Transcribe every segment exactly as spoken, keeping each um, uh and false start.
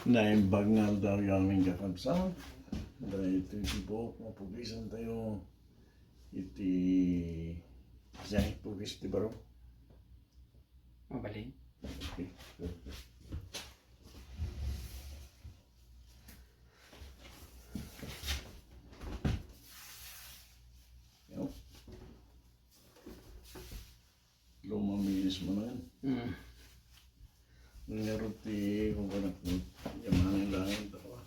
Naimbag nga aldaw, amin kakabsat. Daytoy ti buok nga pugisantayo iti, siya, pugis ti baro. Mabalin. Okay. Yo. Lumamilis man. Mm. Ngarud ti, kung kanak mo, yaman ang langit, ako.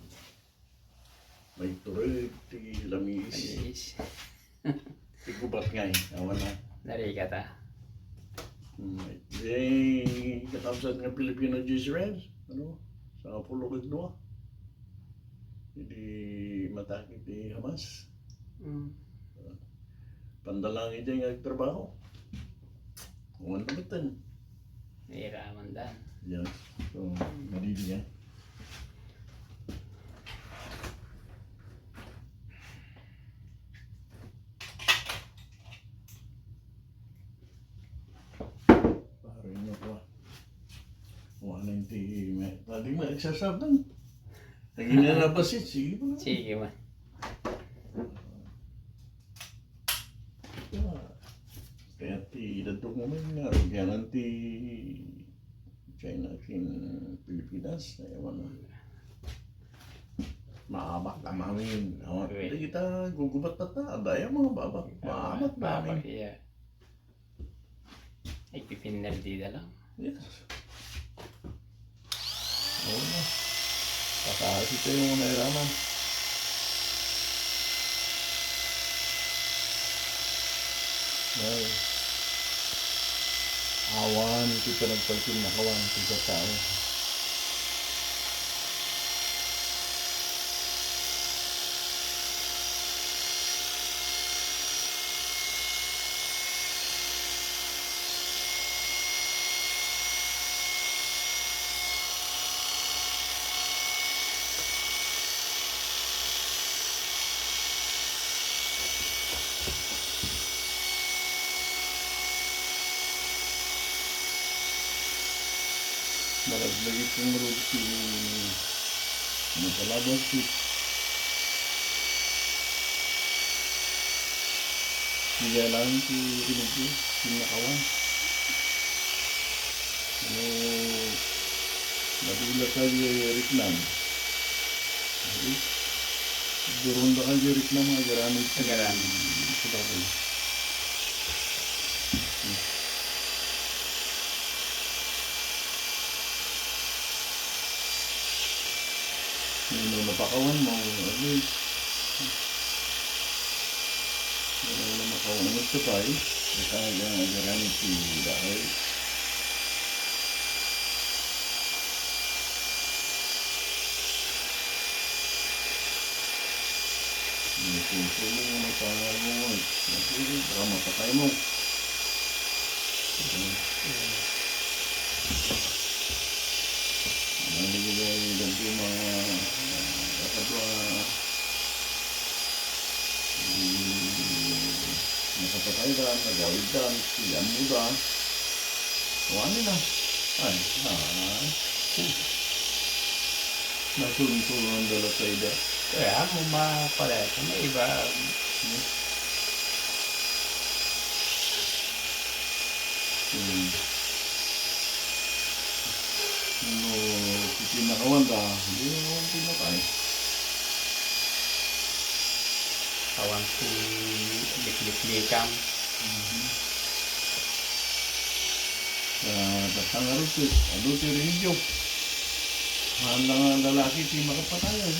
May turog ti lamiis. Lamiis. Ti gubat ngay, awan na. Narikata. Mm, di kakabsat nga Filipino Israel, ano? Sa pulo ket dua. Idi matake ti Hamas. Mm. Pandalangin diay nga agtrabaho. Awan na batten. Nairaman dan. Yan. So, madidi yan. Pare mo ko. Wala ti may, pwede mo exercise dan. Lagi na napasit, sige pa. Sige man. Kaya ti dadok mo man nga, rugianan ti China ken Pilipinas, ay, wala. Maabak na mamin. Awan, okay. Di kita gugubat na ta, adaya mga babak. Maabak na mamin. Babak, iya. Ay, pipinner di da lang. Yes. Oo na. Pataas ito yung mga iraman. Ay. Awan, ito pa nagpagsinnakawan, ito sa tao. Nalaglag iti ngarud ti Ano pala, boss? Di-, diay lang ti rinugyo, ti nakawan. Ano, nabigla tayo, eh, Rickman. Okay? Durunda kayo, Rickman, mga garanit. Mga garanit. Sa bagay. Nino napakawan mo, at least. Nino napakawan mo ito pa, eh. Ito ang agarani ti dahil. Nino susulo mo na pa mo, eh. Nasi, baka mapatay mo. Ano, ano, mga, ah, nakapatay da, nagawid da, siya mo da. Wani na. Ay, ah. Nasunod-sunod ang dala sa ida. Kaya mo mapalaya sa may iba. Hmm. No, pinakawan da, di mo pinatay. Awan ti likliklikan. Mhm. Ah, datang nga rupit, adu ti rinjo. Haan lang nga lalaki ti makapatay, eh.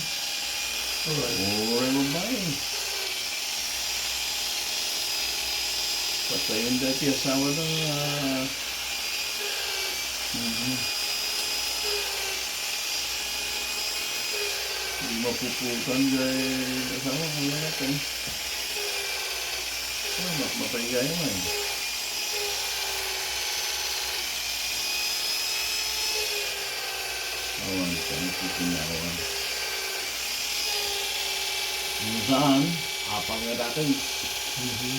Oy. Oy, babae. Patayen da ti asawa da nga, mhm. Di mapuputan jay asawa, kung wala ka, eh. Ah, mas matay jay man. Awan, kami ti tinawa. Minsan, apang nga dating. Mhm.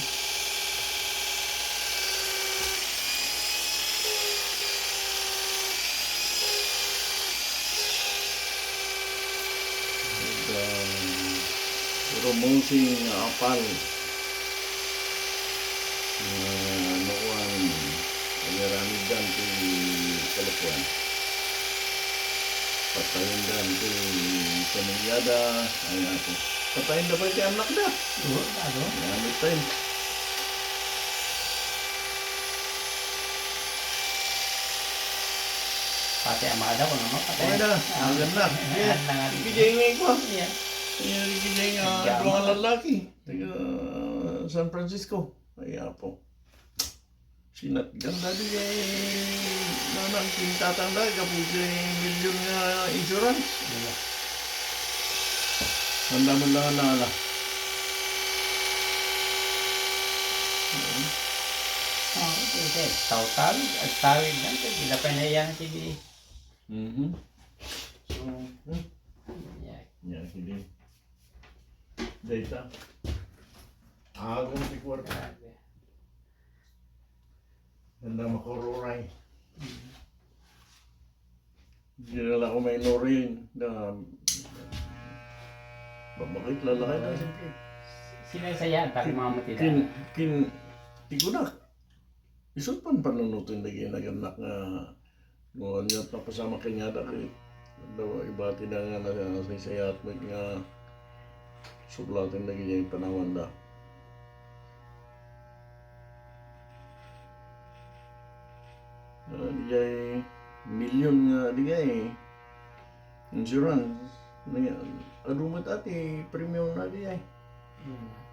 Promoting nga apal. Nga nuan, agaramiddan ti kalokoan. Patayendan ti pamilyada, ay, apo. Patayenda pay ti annakda. Oo, ano? Yan, ito yun. Pati amada ko naman, patay. Okay na, ah, maganda. Yeah. Ang nangan. Ikijay nga iko. Yeah. Yung ikijay nga, yeah, duwa nga lalaki. Taga San Francisco. Ay, apo. Sinatgan da di kay nanang kintatang da, gapu kay milyon nga insurance. Iya. Ang dami lang na ala. Ah, okay. Tawtawid, agtawid lang. Ila pa na yan, sige. Mhm. So, hmm. Yan. Yan, sige. Dayta. Agong ti kwarta. Grabe. Nanda makururay. Di na lang ako mainurin. Na, babakit lalaki na, siyempre. Sinaysayaan ta, kin-, mga matida. Kin-, kin-, tigunak. Isut' pan panunoten dagiti naganak nga no ania ti napasamak kaniada ket daw ibati da nga nasaysayat met nga suplaten dagiti panawanda. Ah, diay milyon nga diay insurance, adu met a ti premium na diay. Hmm.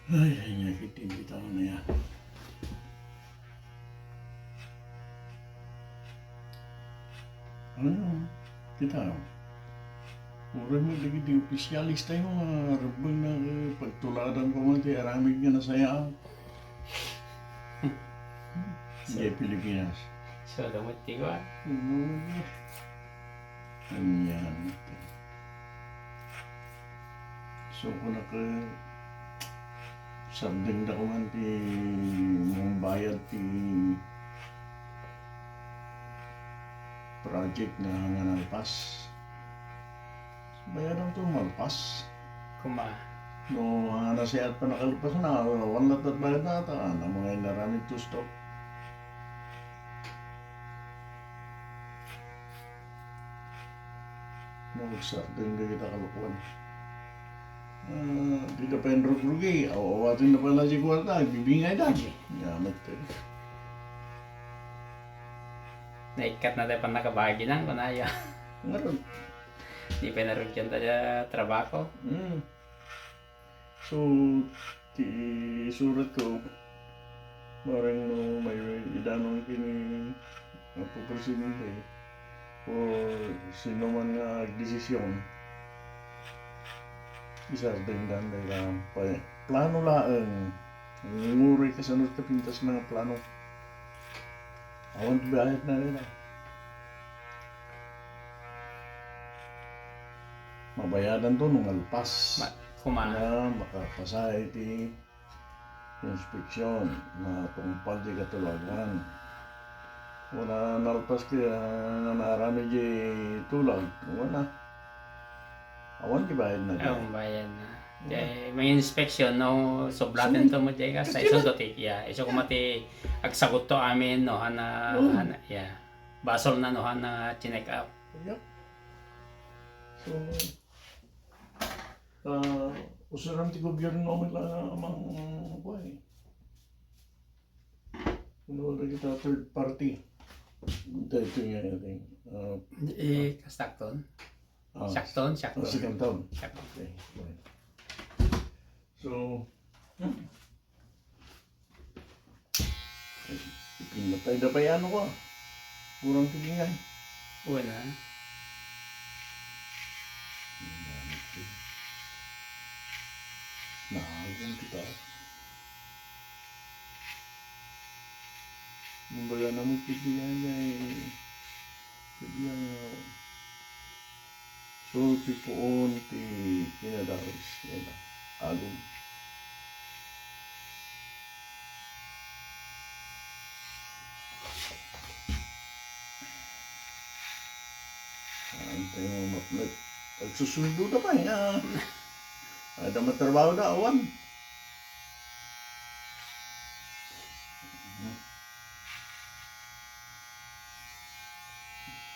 Ay, ay, nga kiti, bitaw na ya. Ano? Kita, uray met dagiti opisyales tayo nga rebbeng na, eh, pagtuladan ko man ti aramid nga nasayaat. Sa Pilipinas. So, damot ti kuan. Mm. Anian. So, kunak, eh, sardengda ko man ti mangbayad ti project nga, nga nalpas. Bayadan to malpas. Kuma. No, ah, nasayaat pa nakalpas na, wala tat bayad na ata, ah, na mga inaramid to stop. Nagsardeng dagiti kalokuan. Ah, dita pa inrugrugi, aw-, awaten na pala ti kuarta, agbibingay da. Agi. Nga, met, eh. Naikkat na tayo pannakabagi nang kunayo. Ngarud. Di pa narugian tayo trabaho. Mm. So, ti isurat ko, bareng no may idanon kini Apo Presidente o sino man nga agdesisyon, isardengdan da ira pa-, plano laeng. Nangunguray kasano ti pintas nga plano. Awan ti bayad na nila. Mabayadan to no malpas. Ma-, kuma. Na makapasahe ti inspeksyon, matungpal ti katulagan. Wala nalpas kaya nga naaramid di tulag. Wala. Awan ti bayad na di. Awan bayad na. Wala. Di, may inspeksyon, no, sublaten to mo di ka, sa iso to ti, ya, iso kuma ti agsagot to amin, no, hana, hana, ya. Basol na, no, hana check up. Yep. So, ah, usuran ti gobyerno met la nga mang-, kuan, eh. Ano, dagita third party. Dagita nga, ah, eh, kasakton? Ah, sakton, sakton. Ah, sakton. Sakton. Okay, okay. So, hmm. Pinatay da pay ano ko. Kurang ti bingay. Wala. Naagang kita. Kumbaga, namukit diay, diay, diay, ah, sulpi puon ti kinadawis, yan, agum. Antay mo, mat-, mat-, agsusueldo da pay, ah. Adda matrabaho da, awan.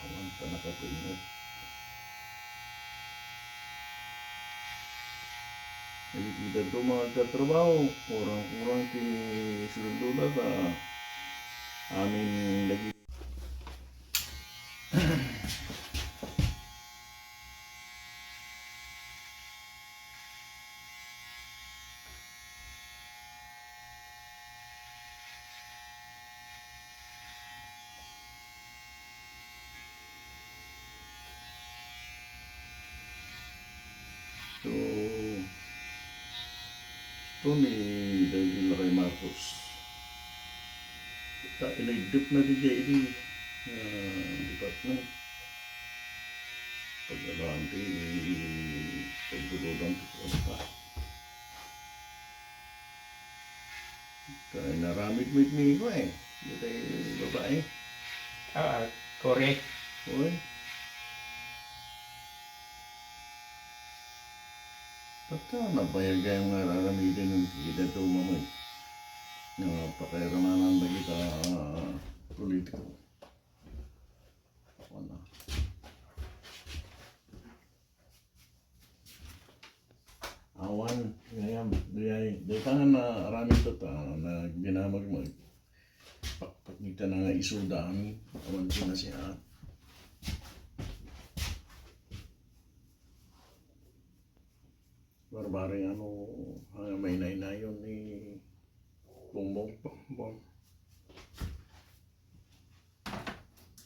Awan ta nakapingot. Ay, kita to mga katrabaho, kurang-kurang ti sueldo da ta amin lagi. So, ito ni Daniel Lakay Marcos. Ta, inaidep na di jay idi, ah, department. Pag-alaan ti, pagdududan ti kuwan pa. Kaya naramid mo itni ko eh. Dito yung babae. Ah, correct. Uy. Ba't ka nabayag yung nga aramiden ng kita ito, mamay? Nga pakairamanan na kita, ah, politiko. Ano? Awan, ngayon, dayay, dayta nga na aramid to ta, na dinamag mo. Pakpakita na nga isulda amin, awan ko na siya. Barbari, ano, ang mainaynayon ni Bongbong. Bongbong.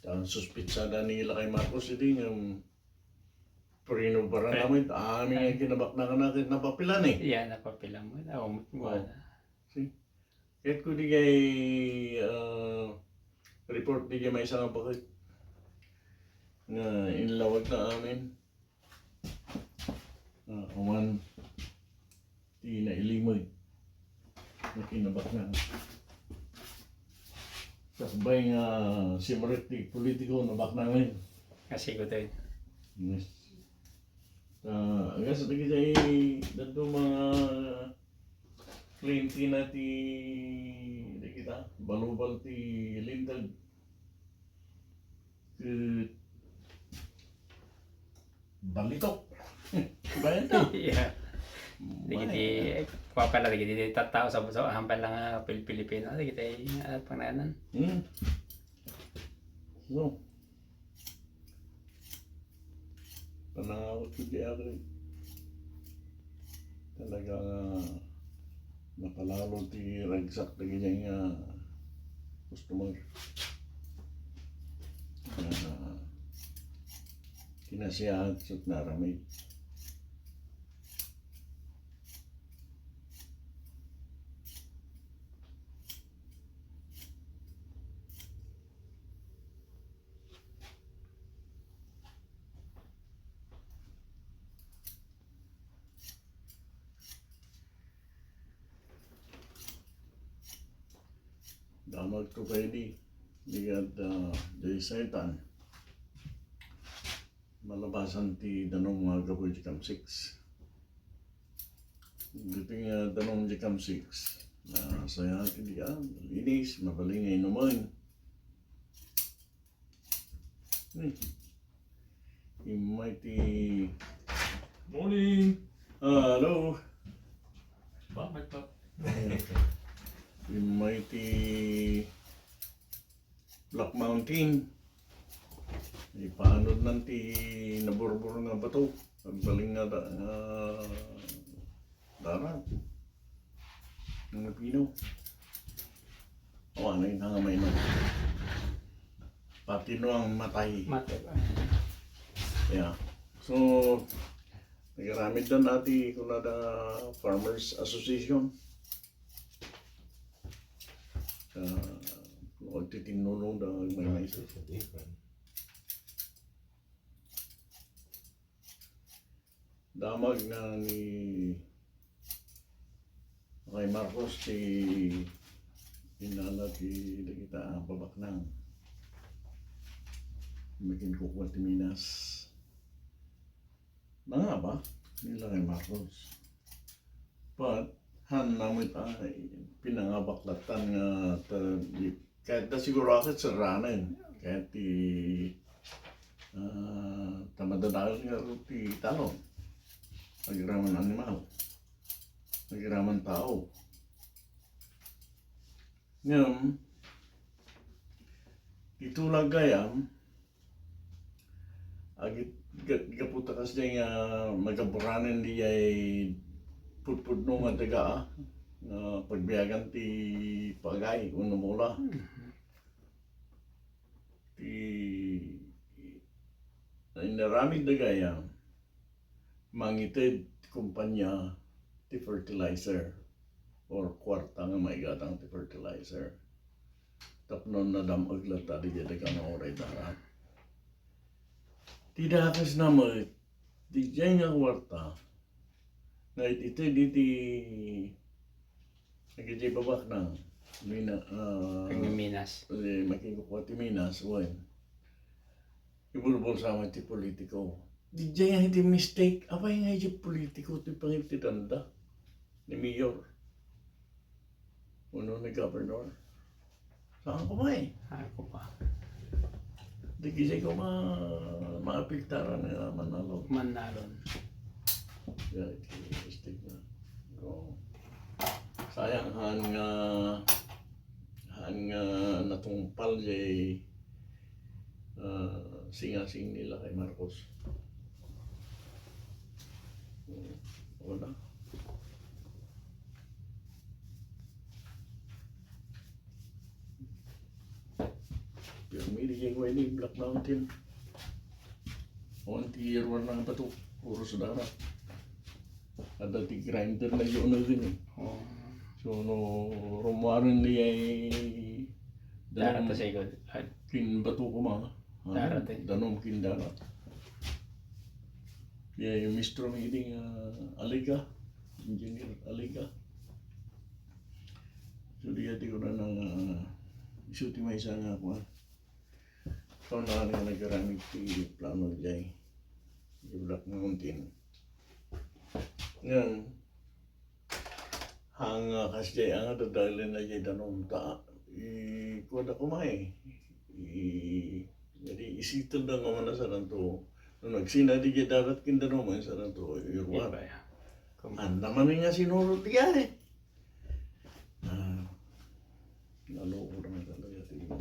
Ang suspitsada ni Lakay Marcos, idi nga, um, Purino Barana Pre- mo, amin nga kinabaknangan na, napapilan eh. Yeah, napapilan mo. Awan mo, Oh. Wala. See? Kahit ko di kay, ah, report di kay may isang bakit nga inlawag na amin. Ah, awan. Ti nailimay. Nakinabak na. Sakbay nga simurit ti politiko, nabak na ngayon. Kasi ko tayo. Yes. Ah, agas lagi tayo, dadto mga kliyente na ti, di kita, balubal ti lintag. Ket balitok. Bayan to. Yeah. Dagiti, eh, kua pala, dagiti tattao sa, sa, ahan pala nga Pil-, Pilipino, dagiti, ah, pangnanan. Hmm. So, panangawat ko di ako eh. Talaga nga napalalo ti ragsak dagiti nga customer. Ah, kinasiyahan ket naramid. Damag to kaydi, di kad, ah, di saitan. Malabasan ti danum nga aggapu iti Cam six. Dagiti nga danum iti Cam six, nasayaat idi, ah, malinis, mabalin nga inumen. Hmm. Immay ti Morning. Ah, hello. Bakit pa? Immay ti Black Mountain. Ipaanod nan ti naburbur nga bato. Agbalin nga da-, nga darat. Nga pino. O, ano yun? Nga may na. Pati no ang matay. Matay. Yeah. So, nagaramid na nati kuna da Farmers Association. Ah, Pagtitinnulong da, may Ah, maisip. Sa different. Damag na ni Rey Marcos ti innala ti dagita a babaknang. Makinkukua ti Minas. Nangabak ni Rey Marcos. But, han na met, ah, pinangabak latta nga ta-, kayat da siguro a ket serranen. Kayat ti, ah, ta madadael nga ti talon. Agraman animal. Agraman tao. Ngem, ti tulag gayam, agit-, ga-, gapu ta kasdiay nga nagabranen diay pudpudno nga daga, ah, nga pagbiagan ti pagay wenno mula. Mhm. Ti inaramid da gayam, mangited ti kompania ti fertilizer or kuarta nga maigatang ti fertilizer. Tapno nadam-eg latta diay daga nga uray darat. Ti dakesna met, diay nga kuarta, nga it-, ited iti, dagiti babaknang, mina-, ah, Pagmiminas. Eh, makinkukua ti Minas, wen. Ibulbulsa met ti politiko. Diay nga iti mistake, apay nga iti politiko ti pangitedanda ni mayor wenno ni governor? Saan ko ba eh? Ako pa. Di kasi ko ma-, maapektaran nga Manalo. Manalon. Ya, iti mistake na. Oo. Sayang han nga, han nga natungpal jay, ah, singasing ni Rey Marcos. Hmm, wala. Pirmi diay nga ini Black Mountain. Awan ti ruar nga bato, puro sa darat. Adda ti grinder na yun na din eh. Oh. So, no, rummuaren diay Darat danum ta sigud. Ad- kin bato kuma. Ah, darat eh. Danum kin darat. Diay mistro mi idi nga Aliga, Engineer Aliga. So, diay ti kunana nga, ah, isu ti maysa nga kuan. Kaunaan nga nagaramid ti plano jay, jay Black Mountain. Ngem, hanga kasjay nga dadaelen na jay danum ta, i-, kuan da kuma eh. I-, jadi, isitel da nga mana saranto. No nagsina di jay darat kin danum, saranto, iruar. Iba, ya. Kum- Anda man nga sinurot di ay. Ah, naloko na talaga ti tao.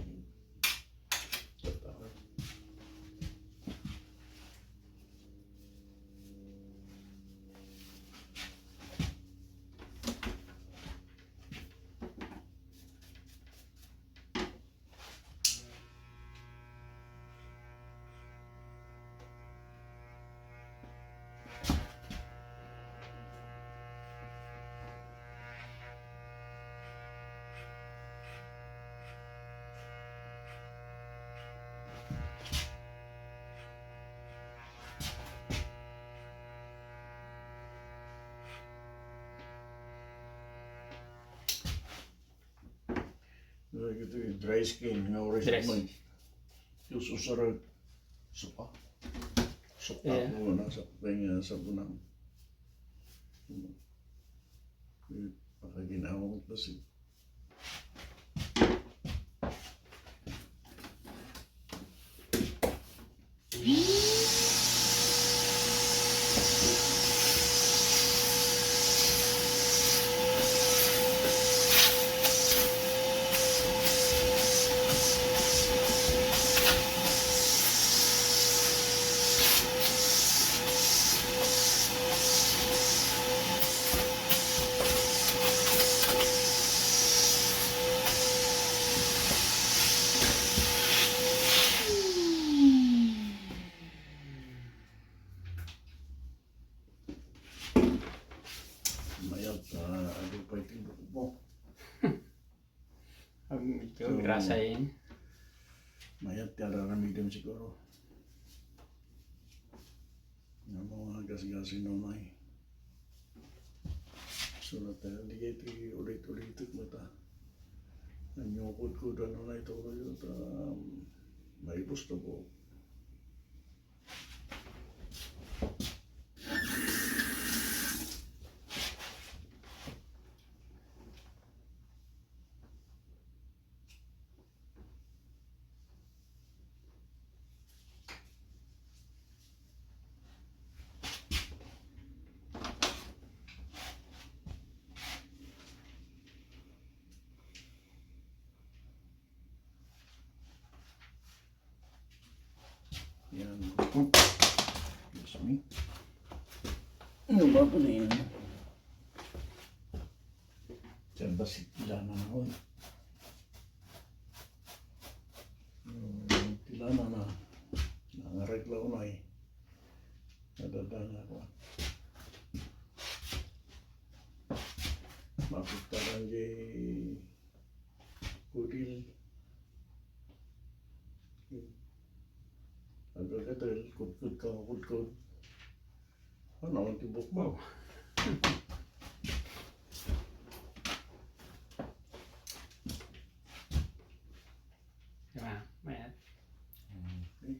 Dagitoy dry skin nga uray Dry skin. Sukmay. Ti ususarag. Suka. Suka. Yeah. Ko na sa kanya sa bunang. Pakaginawang kasi. Ikaw, so, grasa yan. Mayat ti ar-aramidem siguro. Nga mga gasgasen unay. So, nata, di kayo ti ulit-ulitek mata. Ang yung kudkudan unay to kayo, ta, maibos to po. Yan. Excuse me. Ano ba po na yun? Diyan ba si Lana na, oy? Hmm, ti Lana na. Nangaregla ko na eh. Nadadaan ako. Mapagtaran di Kudil. Agkakatel, kudkod ka, kudkod. Ano naman ti bukbaw? Diba? Mayat. Okay.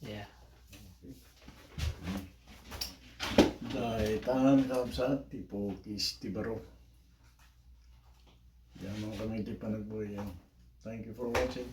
Yeah. Daytan, kabsat, ti pukis ti baro. Diyan man kami ti panagbuhay. Thank you for watching.